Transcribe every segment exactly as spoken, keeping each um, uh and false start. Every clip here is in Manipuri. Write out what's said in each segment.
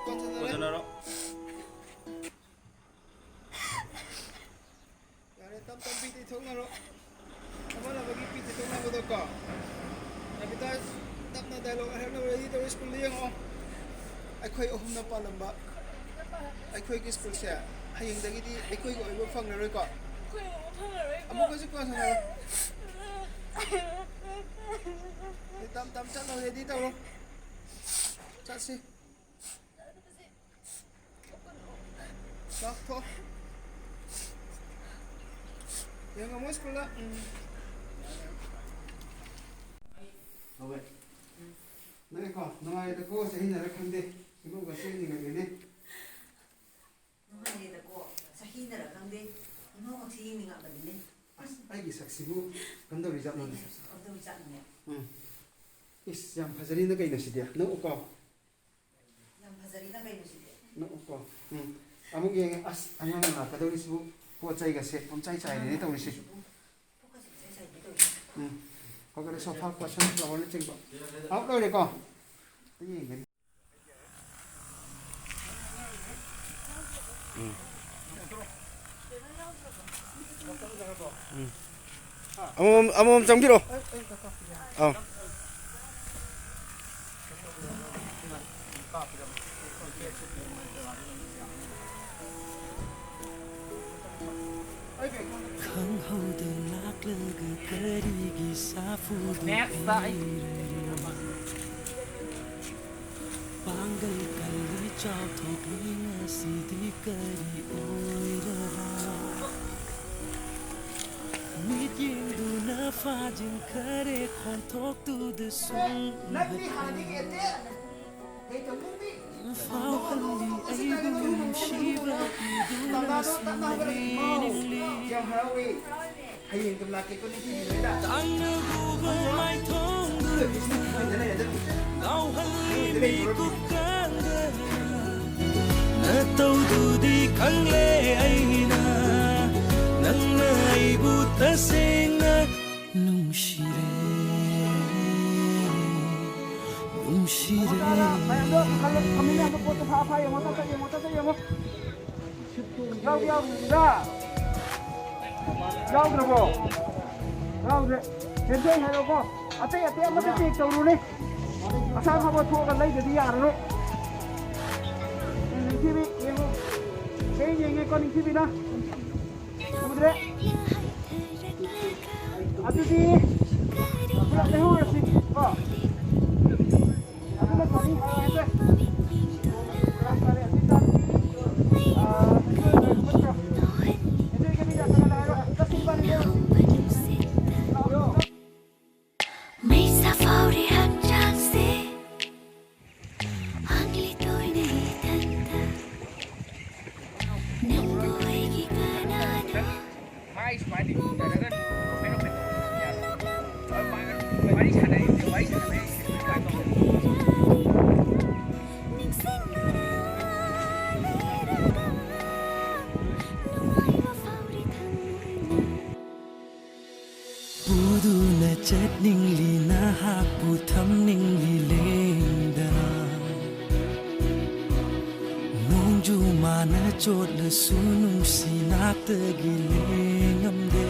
ꯀꯣꯟꯁꯤꯟꯅꯔꯣ꯫ ꯌꯥꯔꯦ, ꯇꯞ ꯇꯞ ꯄꯤ ꯇꯩꯊꯣꯛꯅꯔꯣ꯫ ꯑꯃꯅ ꯑꯃꯒꯤ ꯄꯤ ꯇꯩꯊꯣꯛꯅꯕꯗꯣ ꯀꯣ꯫ ꯔꯕꯤꯇꯥ, ꯇꯞꯅ dialogue ꯍꯥꯏꯔꯛꯅꯕ ready ꯇꯧꯔꯤ꯫ ꯁ꯭ꯀꯨꯜꯗ ꯌꯦꯡꯉꯛꯑꯣ꯫ ꯑꯩꯈꯣꯏ ꯑꯍꯨꯝꯅ ꯄꯥꯜꯂꯝꯕ ꯑꯩꯈꯣꯏꯒꯤ ꯁ꯭ꯀꯨꯜꯁꯦ ꯍꯌꯦꯡꯗꯒꯤꯗꯤ ꯑꯩꯈꯣꯏꯒꯤ ꯑꯣꯏꯕ ꯐꯪꯉꯔꯣꯏꯀꯣ꯫ ꯑꯩꯈꯣꯏ ꯑꯃꯨꯛ ꯐꯪꯉꯔꯣꯏꯀꯣ꯫ ꯑꯃꯨꯛꯀꯁꯨ ꯀꯣꯟꯁꯤꯟꯅꯔꯣ꯫ ꯇꯞ ꯇꯞ ꯆꯠꯂꯣ, ready ꯇꯧꯔꯣ꯫ ꯆꯠꯁꯤ꯫ ꯂꯥꯛꯊꯣꯛ꯫ ꯌꯦꯡꯉꯝꯃꯣ ꯁ꯭ꯀꯨꯜꯗ꯫ ꯎꯝ꯫ ꯍꯧꯋꯦ꯫ ꯅꯪꯀꯣ, ꯅꯨꯡꯉꯥꯏꯔꯦꯗꯀꯣ, ꯆꯍꯤꯅꯔ ꯈꯪꯗꯦ꯫ ꯏꯃꯨꯡꯒꯁꯦ ꯅꯤꯡꯉꯝꯒꯅꯤ꯫ ꯅꯨꯡꯉꯥꯏꯔꯦꯗꯀꯣ, ꯆꯍꯤꯅꯔ ꯈꯪꯗꯦ꯫ ꯏꯃꯨꯡꯒꯁꯦ ꯌꯦꯡꯅꯤꯡꯉꯕꯅꯤꯅꯦ꯫ ꯑꯁ, ꯑꯩꯒꯤ ꯁꯛꯁꯤꯕꯨ ꯀꯝꯗꯧꯔꯤꯖꯥꯠꯅꯣꯅꯦ? ꯑꯩꯒꯤ ꯁꯛꯁꯤꯕꯨ ꯀꯝꯗꯧꯔꯤꯖꯥꯠꯅꯣꯅꯦ? ꯎꯝ꯫ ꯏꯁ, ꯌꯥꯝ ꯐꯖꯔꯤꯅ ꯀꯩꯅꯣ ꯁꯤꯗꯤ? ꯅꯣꯛꯎꯀꯣ꯫ ꯌꯥꯝ ꯐꯖꯔꯤꯅ ꯀꯩꯅꯣ ꯁꯤꯗꯤ? ꯅꯣꯛꯎꯀꯣ꯫ ꯎꯝ꯫ ꯑꯃꯨꯛ ꯌꯦꯡꯉꯦ꯫ ꯑꯁ, ꯑꯉꯥꯡ ꯂꯥꯛꯀꯗꯧꯔꯤꯁꯤꯕꯨ ꯄꯣꯠ ꯆꯩꯒꯁꯦ ꯄꯨꯝꯆꯥꯏ ꯆꯥꯏꯔꯦꯅꯦ ꯇꯧꯔꯤꯁꯤ꯫ ꯄꯣꯠꯀꯁꯦ ꯄꯨꯝꯆꯥꯏ ꯆꯥꯏꯔꯦꯅꯦ ꯇꯧꯔꯤꯁꯤ꯫ ꯎꯝ꯫ ꯍꯧꯒꯠꯂꯦ, sofa cushion, flowerꯅꯆꯤꯡꯕ꯫ ꯑꯥꯎꯠ ꯂꯣꯏꯔꯦꯀꯣ? ꯑꯝꯇ ꯌꯦꯡꯒꯦꯅꯦ꯫ ꯎꯝ꯫ ꯎꯝ꯫ ꯑꯃꯃꯝ, ꯑꯃꯃꯝ ꯆꯪꯕꯤꯔꯛꯑꯣ꯫ ꯑꯥ꯫ ꯈꯪꯍꯧꯗ ꯂꯥꯛꯂꯒ ꯀꯔꯤꯒꯤ ꯁꯥꯐꯨꯗ ꯄꯤꯔꯤꯕ? ꯄꯥꯡꯒꯜ ꯀꯜꯂꯤ ꯆꯥꯎꯊꯣꯛꯂꯤ ꯉꯁꯤꯗꯤ ꯀꯔꯤ ꯑꯣꯏꯔꯕ? ꯃꯤꯠꯌꯦꯡꯗꯨꯅ ꯐꯥꯖꯤꯟꯈꯔꯦ ꯈꯣꯟꯊꯣꯛꯇꯨꯗ ꯁꯨꯝ ꯅꯪꯗꯤ ꯍꯥꯟꯅꯗꯒꯤ ꯑꯦꯇꯦꯛ ꯀꯩ ꯇꯧꯅꯤꯡꯕꯤ? ꯐꯥꯎꯍꯜꯂꯤ ꯑꯩꯕꯨ ꯅꯨꯡꯁꯤꯕ ꯏꯗꯨꯅꯁꯨ ꯂꯩꯅꯤꯡꯂꯤ꯫ ꯌꯥꯝ ꯍꯔꯥꯎꯋꯦ꯫ ꯍꯌꯦꯡ ꯑꯗꯨꯝ ꯂꯥꯛꯀꯦꯀꯣ, ꯅꯤꯡꯁꯤꯡꯕꯤꯔꯦꯗ꯫ ꯇꯥꯡꯅ ꯎꯕ ꯃꯥꯏꯊꯣꯡꯗꯨ ꯉꯥꯎꯍꯜꯂꯤ ꯃꯤꯀꯨꯞ ꯀꯥꯡꯗ꯫ ꯅꯇꯧꯗꯨꯗꯤ ꯈꯪꯂꯦ ꯑꯩꯅ, ꯅꯪꯅ ꯑꯩꯕꯨ ꯇꯁꯦꯡꯅ ꯅꯨꯡꯁꯤꯔꯦ꯫ ꯅꯨꯡꯁꯤꯔꯦ꯫ ꯃꯌꯥꯝꯗꯣ ꯈꯜꯂꯣ, ꯐꯝꯃꯤꯟꯅꯕ ꯄꯣꯠꯇꯣ ꯐꯥ ꯐꯥ ꯌꯦꯡꯉꯣ, ꯇꯞ ꯇꯞ ꯌꯦꯡꯉꯣ, ꯇꯞ ꯇꯞ ꯌꯦꯡꯉꯣ꯫ ꯌꯥꯎꯗꯤ ꯌꯥꯎꯗ꯭ꯔꯤꯕ꯭ꯔꯥ? ꯌꯥꯎꯗ꯭ꯔꯕꯣ? ꯌꯥꯎꯗ꯭ꯔꯦ꯫ ꯁꯦꯟꯗꯣꯏ ꯍꯥꯏꯔꯣꯀꯣ꯫ ꯑꯇꯩ ꯑꯇꯩ ꯑꯃꯠꯇ ꯆꯦꯛ ꯇꯧꯔꯨꯅꯦ꯫ ꯑꯁꯥ ꯈꯕ ꯊꯣꯛꯑꯒ ꯂꯩꯗꯗꯤ ꯌꯥꯔꯔꯣꯏ꯫ ꯅꯤꯡꯊꯤꯕꯤ ꯌꯦꯡꯉꯣ꯫ ꯆꯦ ꯌꯦꯡꯉꯦꯀꯣ ꯅꯤꯡꯊꯤꯕꯤꯅ꯫ ꯎꯗ꯭ꯔꯦ꯫ ꯑꯗꯨꯗꯤ ꯄꯨꯂꯞ ꯂꯩꯍꯧꯔꯁꯤ ꯀꯣ꯫ ꯑꯗꯨꯅ ꯐꯅꯤ꯫ ꯍꯥꯏꯔꯣ ꯍꯦꯛꯇ꯫ ꯌꯥꯝ ꯐꯔꯦ꯫ ꯑꯗꯨ ꯑꯣꯏꯇꯥꯔꯗꯤ, ꯑꯥ, ꯁꯦꯟꯗꯣꯏ ꯀꯃꯤꯗ ꯀꯅꯥꯅ ꯍꯥꯏꯔꯣ? ꯆꯠꯁꯤ ꯏꯕꯥꯅꯤ ꯂꯩꯔꯨꯁꯤ꯫ ꯂꯥꯛꯑꯣ꯫ ꯃꯩꯁꯥ ꯐꯥꯎꯔꯤ ꯍꯛꯆꯥꯡꯁꯦ, ꯍꯪꯂꯤꯗꯣꯏꯅꯦ ꯏꯊꯟꯇ, ꯅꯪꯕꯨ ꯑꯩꯒꯤ ꯀꯅꯥꯅꯣ? ꯃꯥꯏ ꯁꯨꯃꯥꯏꯅ ꯎꯅꯔꯒ ꯀꯩꯅꯣ ꯀꯩꯅꯣ ꯌꯥꯗꯦ꯫ ꯋꯥꯔꯤ ꯁꯥꯟꯅꯔꯤꯁꯦ, ꯋꯥꯔꯤ ꯁꯥꯟꯅꯔꯤꯁꯦ꯫ ꯅꯤꯡꯁꯤꯡꯗꯨꯅ ꯂꯩꯔꯒ ꯅꯨꯡꯉꯥꯏꯕ ꯐꯥꯎꯔꯤ ꯊꯃꯣꯏꯅ꯫ ꯄꯨꯗꯨꯅ ꯆꯠꯅꯤꯡꯂꯤ, ꯅꯍꯥꯛꯄꯨ ꯊꯝꯅꯤꯡꯂꯤ ꯂꯦꯡꯗꯅ꯫ ꯅꯣꯡꯖꯨ ꯃꯥꯅ ꯆꯣꯠꯂꯁꯨ ꯅꯨꯡꯁꯤ ꯅꯥꯛꯇꯒꯤ ꯂꯦꯡꯉꯝꯗꯦ꯫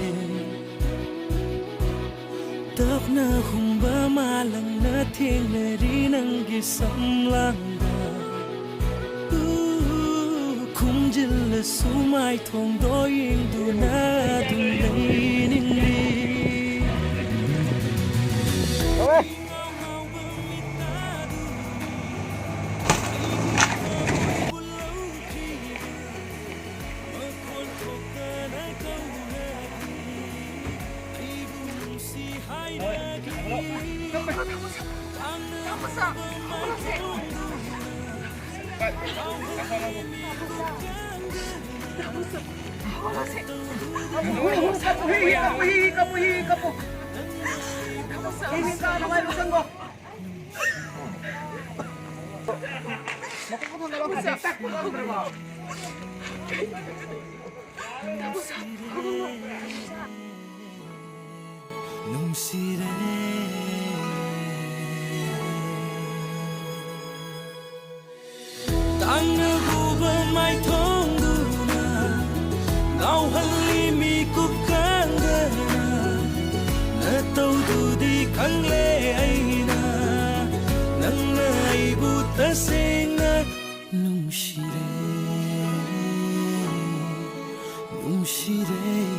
ꯇꯞꯅ ꯍꯨꯝꯕ ꯃꯥꯂꯪꯅ ꯊꯦꯡꯅꯔꯤ ꯅꯪꯒꯤ ꯁꯝꯂꯥꯡꯗ꯫ ꯎ, ꯈꯨꯝꯖꯤꯜꯂꯁꯨ ꯃꯥꯏꯊꯣꯡꯗꯣ ꯌꯦꯡꯗꯨꯅ ꯑꯗꯨꯝ ꯂꯩꯅꯤꯡꯂꯤ꯫ ꯅꯨꯡꯁꯤꯔꯦ꯫ ꯃꯥꯏꯊꯣꯡꯗꯨꯅ ꯉꯥꯎꯍꯜꯂꯤ ꯃꯤꯀꯨꯞ ꯀꯥꯡꯗꯅ꯫ ꯅꯇꯧꯗꯨꯗꯤ ꯈꯪꯂꯦ ꯑꯩꯅ, ꯅꯪꯅ ꯑꯩꯕꯨ ꯇꯁꯦꯡꯅ ꯅꯨꯡꯁꯤꯔꯦ, ꯅꯨꯡꯁꯤꯔꯦ꯫